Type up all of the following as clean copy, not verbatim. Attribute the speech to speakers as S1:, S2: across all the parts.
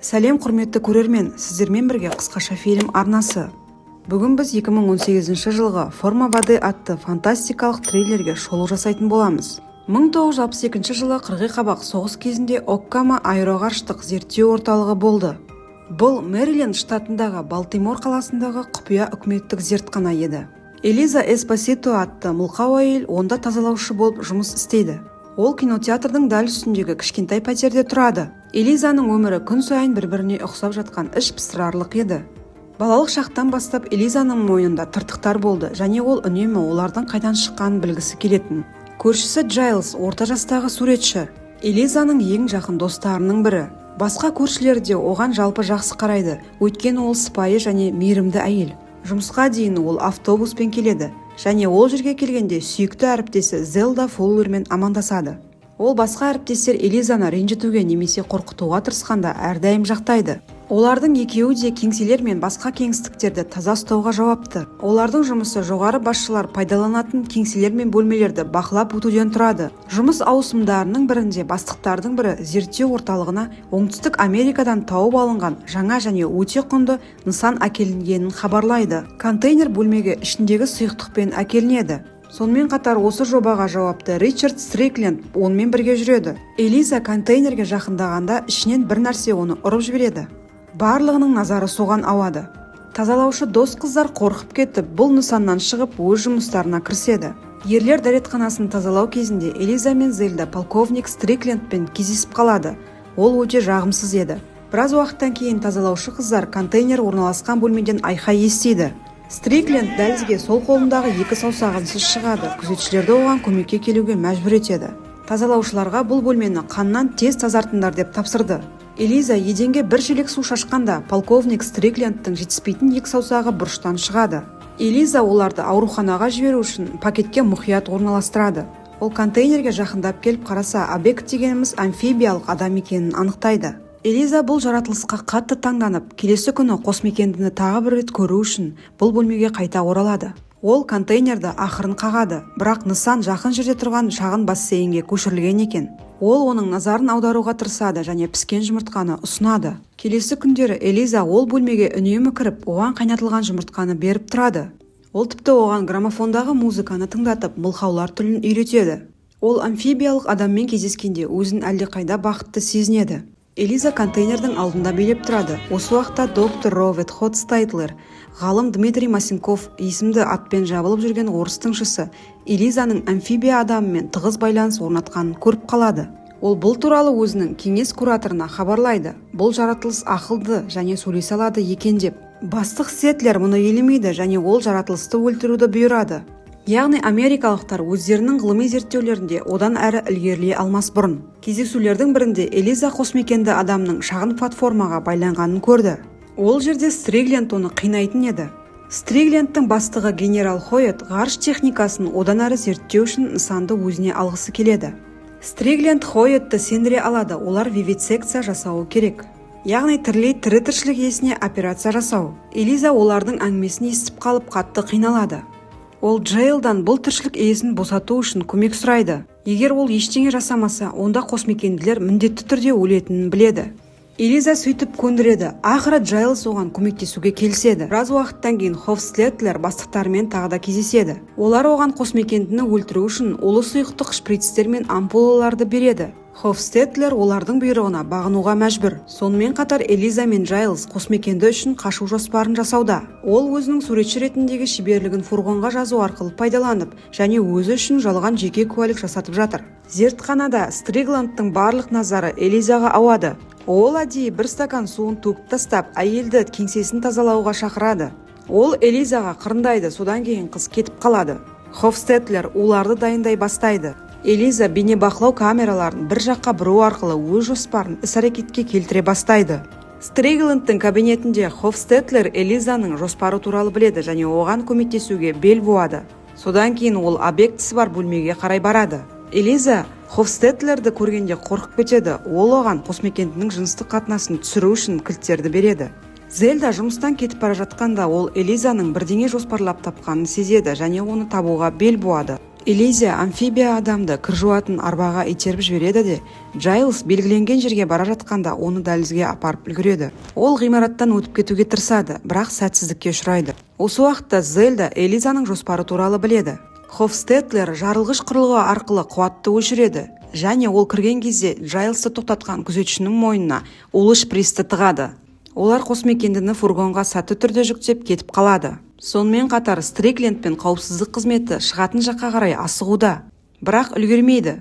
S1: Сәлем, құрметті көрермен! Сіздермен бірге «Қысқаша фильм» арнасы. Бүгін біз 2018 жылғы «Форма воды» атты фантастикалық триллерге шолу жасайтын боламыз. 1962 жылы қырғи-қабақ соғыс кезінде Оккама аэроғарыштық зерттеу орталығы болды. Бұл Мэриленд штатындағы Балтимор қаласындағы құпия үкіметтік зертхана еді. Элиза Эспосито атты мылқау әйел онда тазалаушы болып жұмыс істейді. Ол кинотеатрдың дәл үстіндегі кішкентай пәтерде тұрады. Элизаның өмірі күн сайын бір-біріне ұқсап жатқан іш пыстырарлық еді. Балалық шақтан бастап Элизаның мойнында тыртықтар болды және ол үнемі олардың қайдан шыққанын білгісі келетін. Көршісі Джайлз орта жастағы суретші, Элизаның ең жақын достарының бірі. Басқа көршілері де оған жалпы жақсы қарайды, өйткені ол сыпайы және мейірімді әйел. Жұмысқа дейін ол автобуспен келеді және ол жерге келгенде сүйікті әріптесі Зелда Фуллермен амандасады. Ол басқа әріптестер Элизаны ренжітуге немесе қорқытуға тырысқанда әрдайым жақтайды. Олардың екеуі де кеңселер мен басқа кеңістіктерді таза ұстауға жауапты. Олардың жұмысы жоғары басшылар пайдаланатын кеңселер мен бөлмелерді бақылап өтуден тұрады. Жұмыс ауысымдарының бірінде бастықтардың бірі зерттеу орталығына Оңтүстік Америкадан тауып алынған жаңа және өте құнды нысан әкелінгенін хабарлайды. Контейнер бөлмеге ішіндегі сұйықтықпен әкелінеді. Сонымен қатар осы жобаға жауапты Ричард Стрикленд онымен бірге жүреді. Элиза контейнерге жақындағанда, ішінен бір нәрсе оны ұрып жібереді. Барлығының назары соған ауады. Тазалаушы дос қыздар қорқып кетіп, бұл нысаннан шығып, өз жұмыстарына кіріседі. Ерлер дәретханасын тазалау кезінде Элиза мен Зельда полковник Стриклендпен кездесіп қалады. Ол өте жағымсыз еді. Біраз уақыттан кейін тазалаушы қыздар контейнер орналасқан бөлмеден айқай естиді. Стрикленд дәлізге сол қолындағы екі саусағынсыз шығады, күзетшілерді оған көмекке келуге мәжбүр етеді. Тазалаушыларға бұл бөлмені қаннан тез тазартыңдар деп тапсырды. Элиза еденге бір шелек су шашқанда, полковник Стриклендтің жетіспейтін екі саусағы бұрыштан шығады. Элиза оларды ауруханаға жіберу үшін пакетке мұқият орналастырады. Ол контейнерге жақындап келіп қараса, объект дегеніміз амфибиялық адам екенін анықтайды. Элиза бұл жаратылысқа қатты таңданып, келесі күні қосмекендіні тағы бір рет көру үшін бұл бөлмеге қайта оралады. Ол контейнерді ақырын қағады, бірақ нысан жақын жерде тұрған шағын бассейнге көшірілген екен. Ол оның назарын аударуға тырысады және піскен жұмыртқаны ұсынады. Келесі күндері Элиза ол бөлмеге үнемі кіріп, оған қайнатылған жұмыртқаны беріп тұрады. Ол тіпті оған граммофондағы музыканы тыңдатып, мылқаулар тілін үйретеді. Ол амфибиялық адаммен кездескенде өзін әлдеқайда бақытты сезінеді. Элиза контейнердің алдында билеп тұрады. Осы уақытта доктор Роберт Хотстайтлер, ғалым Дмитрий Масенков есімді атпен жабылып жүрген орыс тыңшысы, Элизаның амфибия адамымен тығыз байланыс орнатқанын көріп қалады. Ол бұл туралы өзінің кеңес кураторына хабарлайды, бұл жаратылыс ақылды және сөйлесе алады екен деп. Бастық Сетлер мұны елемейді және ол жаратылысты өлтіруді бұйырады, яғни америкалықтар өздерінің ғылыми зерттеулерінде одан әрі ілгерілей алмас бұрын. Кездесулердің бірінде Элиза қосмекенді адамның шағын платформаға байланғанын көрді. Ол жерде Стригленд оны қинайтын еді. Стриглендтің бастығы генерал Хойет ғарыш техникасын одан әрі зерттеу үшін нысанды өзіне алғысы келеді. Стригленд Хойетті сендіре алады: олар вивисекция жасауы керек, яғни тірілей тірі тіршілік иесіне операция жасау. Элиза олардың әңгімесін естіп қалып, қатты қиналады. Ол Джайлдан бұл тіршілік иесін босату үшін көмек сұрайды. Егер ол ештеңе жасамаса, онда қосмекенділер міндетті түрде өлетінін біледі. Элиза сөйтіп көндіреді. Ақыры Джайлз оған көмектесуге келіседі. Біраз уақыттан кейін Хофстлетлер бастықтарымен тағы да кездеседі. Олар оған қосмекендіні өлтіру үшін улы сұйықтық шприцтер мен ампулаларды береді. Хофстетлер олардың бұйрығына бағынуға мәжбүр. Сонымен қатар Элиза мен Джайлз қосмекенді үшін қашу жоспарын жасауда. Ол өзінің суретші ретіндегі шеберлігін фургонға жазу арқылы пайдаланып және өзі үшін жалған жеке куәлік жасатып жатыр. Зертханада Стригландтың барлық назары Элизаға ауады. Ол әдейі бір стакан суын төгіп тастап, әйелді кеңсесін тазалауға шақырады. Ол Элизаға қырындайды, содан кейін қыз кетіп қалады. Хофстетлер уларды дайындай бастайды. Элиза бейнебақылау камераларын бір жаққа бұру арқылы өз жоспарын іс-әрекетке келтіре бастайды. Стриглендтің кабинетінде Хофстетлер Элизаның жоспары туралы біледі және оған көмектесуге бел буады. Содан кейін ол объектісі бар бөлмеге қарай барады. Элиза Хофстетлерді көргенде қорқып кетеді. Ол оған қосмекендінің жыныстық қатынасын түсіру үшін кілттерді береді. Зельда жұмыстан кетіп бара жатқанда, ол Элизаның бірдеңе жоспарлап тапқанын сезеді және оны табуға бел буады. Элиза амфибия адамды кір жуатын арбаға итеріп жібереді де, Джайлс белгіленген жерге бара жатқанда оны дәлізге апарып үлгереді. Ол ғимараттан өтіп кетуге тырысады, бірақ сәтсіздікке ұшырайды. Осы уақытта Зельда Элизаның жоспары туралы біледі. Хофстетлер жарылғыш құрылғы арқылы қуатты өшіреді және ол кірген кезде Джайлсты тоқтатқан күзетшінің мойнына улы шприцті тығады. Олар қосмекендіні фургонға сәтті түрде жүктеп кетіп қалады. Сонымен қатар Стрикленд пен қауіпсіздік қызметі шығатын жаққа қарай асығуда, бірақ үлгермейді.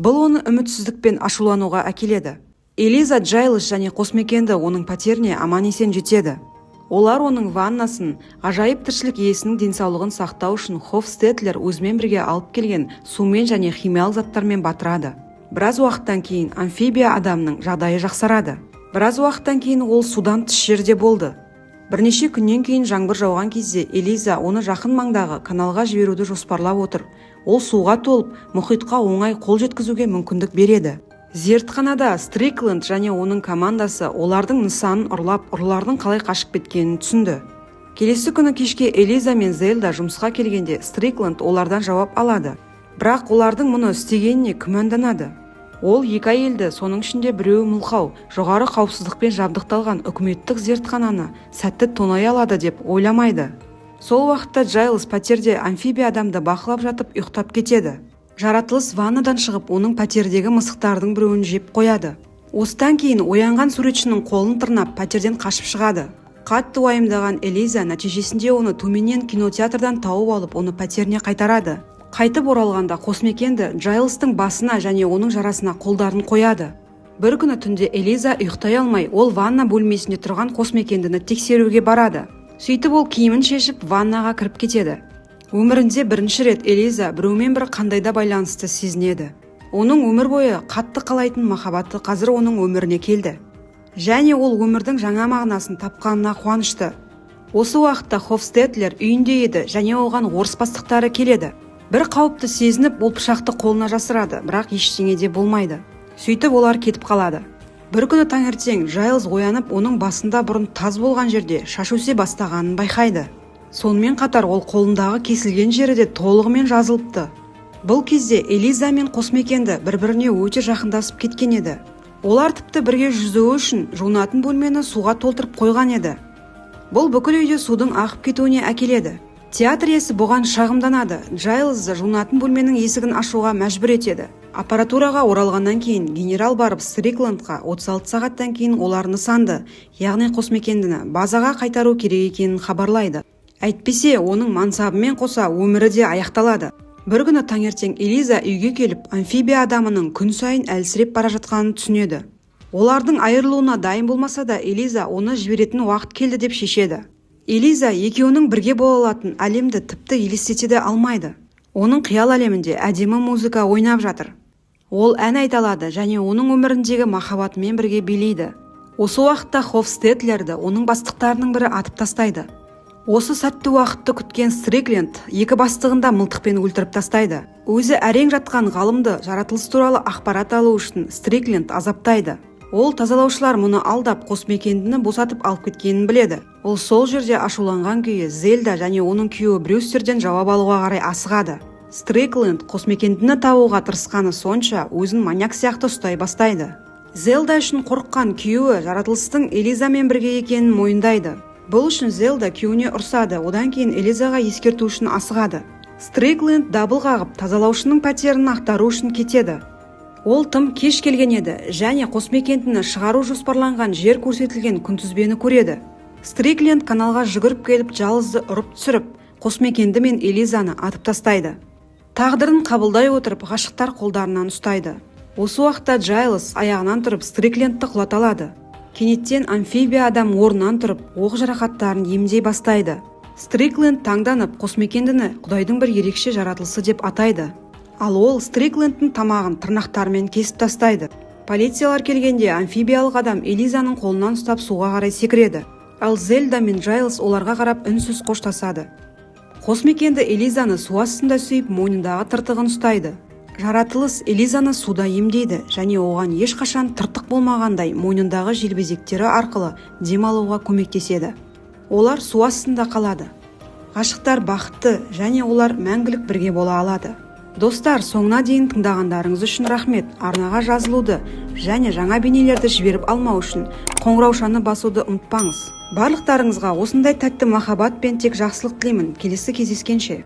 S1: Бұл оны үмітсіздік пен ашулануға әкеледі. Элиза, Джайлс және қосмекенді оның пәтеріне аман-есен жетеді. Олар оның ваннасын ғажайып тіршілік иесінің денсаулығын сақтау үшін Хофстетлер өзімен бірге алып келген сумен және химиялық заттармен батырады. Біраз уақыттан кейін амфибия адамның жағдайы жақсарады. Біраз уақыттан кейін ол судан тыс жерде болды. Бірнеше күннен кейін жаңбыр жауған кезде Элиза оны жақын маңдағы каналға жіберуді жоспарлап отыр. Ол суға толып, мұхитқа оңай қол жеткізуге мүмкіндік береді. Зертханада Стрикленд және оның командасы олардың нысанын ұрлап, ұрылардың қалай қашып кеткенін түсінді. Келесі күні кешке Элиза мен Зельда жұмысқа келгенде Стрикленд олардан жауап алады. Бірақ олардың мұны істегеніне күмәнданады. Ол екі әйелді, соның ішінде біреуі мылқау, жоғары қауіпсіздікпен жабдықталған үкіметтік зертхананы сәтті тонай алады деп ойламайды. Сол уақытта Джайлс пәтерде амфибия адамды бақылап жатып ұйықтап кетеді. Жаратылыс ваннадан шығып, оның пәтердегі мысықтардың біреуін жеп қояды. Осыдан кейін оянған суретшінің қолын тырнап, пәтерден қашып шығады. Қатты уайымдаған Элиза нәтижесінде оны төменнен кинотеатрдан тауып алып, оны пәтеріне қайтарады. Қайтып оралғанда қосмекенді Джайлстың басына және оның жарасына қолдарын қояды. Бір күні түнде Элиза ұйықтай алмай, ол ванна бөлмесінде тұрған қосмекендіні тексеруге барады. Сөйтіп ол киімін шешіп, ваннаға кіріп кетеді. Өмірінде бірінші рет Элиза біреумен бір қандай да байланысты сезінеді. Оның өмір бойы қатты қалайтын махаббаты қазір оның өміріне келді. Және ол өмірдің жаңа мағынасын тапқанына қуанышты. Осы уақытта Хофстетлер үйінде еді және оған орыс бастықтары келеді. Бір қауіпті сезініп, ол пышақты қолына жасырады, бірақ ештеңе де болмайды. Сөйтіп олар кетіп қалады. Бір күні таңертең Джайлз оянып, оның басында бұрын таз болған жерде шаш өсе бастағанын байқайды. Сонымен қатар ол қолындағы кесілген жері де толығымен жазылыпты. Бұл кезде Элиза мен қосмекенді бір-біріне өте жақындасып кеткен еді. Олар тіпті бірге жүзуі үшін жуынатын бөлмені суға толтырып қойған еді. Бұл бүкіл үйде судың ағып кетуіне әкеледі. Театр иесі бұған шағымданады. Джайлзды жуынатын бөлменің есігін ашуға мәжбүр етеді. Аппаратураға оралғаннан кейін генерал барып Стрикландқа 36 сағаттан кейін олар нысанды, яғни қосмекендіні базаға қайтару керек екенін хабарлайды. Әйтпесе, оның мансабымен қоса өмірі де аяқталады. Бір күні таңертең Элиза үйге келіп, амфибия адамының күн сайын әлсіреп бара жатқанын түсінеді. Олардың айырылуына дайын болмаса да, Элиза оны жіберетін уақыт келді деп шешеді. Элиза екеуінің бірге бола алатын әлемді тіпті елестете де алмайды. Оның қиял әлемінде әдемі музыка ойнап жатыр. Ол ән айта алады және оның өміріндегі махаббатымен бірге билейді. Осы уақытта Хофстетлерді оның бастықтарының бірі атып тастайды. Осы сәтті уақытты күткен Стрикленд екі бастығын да мылтықпен өлтіріп тастайды. Өзі әрең жатқан ғалымды жаратылыс туралы ақпарат алу үшін Стрикленд азаптайды. Ол тазалаушылар мұны алдап, қосмекендіні босатып алып кеткенін біледі. Ол сол жерде ашуланған күйі Зельда және оның күйеуі Брюстерден жауап алуға қарай асығады. Стрикленд қосмекендіні табуға тырысқаны сонша, өзін маньяк сияқты ұстай бастайды. Зелда үшін қорыққан күйеуі жаратылыстың Элизамен бірге екенін мойындайды. Бұл үшін Зелда күйеуіне ұрсады, одан кейін Элизаға ескерту үшін асығады. Стрикленд дабыл қағып, тазалаушының пәтерін ақтару үшін кетеді. Ол тым кеш келген еді және қосмекендіні шығару жоспарланған жер көрсетілген күнтізбені көреді. Стрикленд каналға жүгіріп келіп, Джайлзды ұрып түсіріп, қосмекенді мен Элизаны атып тастайды. Тағдырын қабылдай отырып, ғашықтар қолдарынан ұстайды. Осы уақытта Джайлз аяғынан тұрып, Стриклендті құлата алады. Кенеттен амфибия адам орнынан тұрып, оқ жарақаттарын емдей бастайды. Стрикленд таңданып, қосмекендіні құдайдың бір ерекше жаратылысы деп атайды. Ал ол Стриклендтің тамағын тырнақтарымен кесіп тастайды. Полициялар келгенде амфибиялық адам Элизаның қолынан ұстап суға қарай секіреді. Ал Зельда мен Джайлз оларға қарап үнсіз қоштасады. Қосмекенді Элизаны су астында сүйіп, мойнындағы тыртығын ұстайды. Жаратылыс Элизаны суда емдейді және оған ешқашан тыртық болмағандай мойнындағы желбезектері арқылы дем алуға көмектеседі. Олар су астында қалады. Ғашықтар бақытты және олар мәңгілік бірге бола алады. Достар, соңына дейін тыңдағандарыңыз үшін рахмет. Арнаға жазылуды және жаңа бейнелерді жіберіп алмау үшін қоңыраушаны басуды ұмытпаңыз. Барлықтарыңызға осындай тәтті махаббат пен тек жақсылық тілеймін. Келесі кездескенше!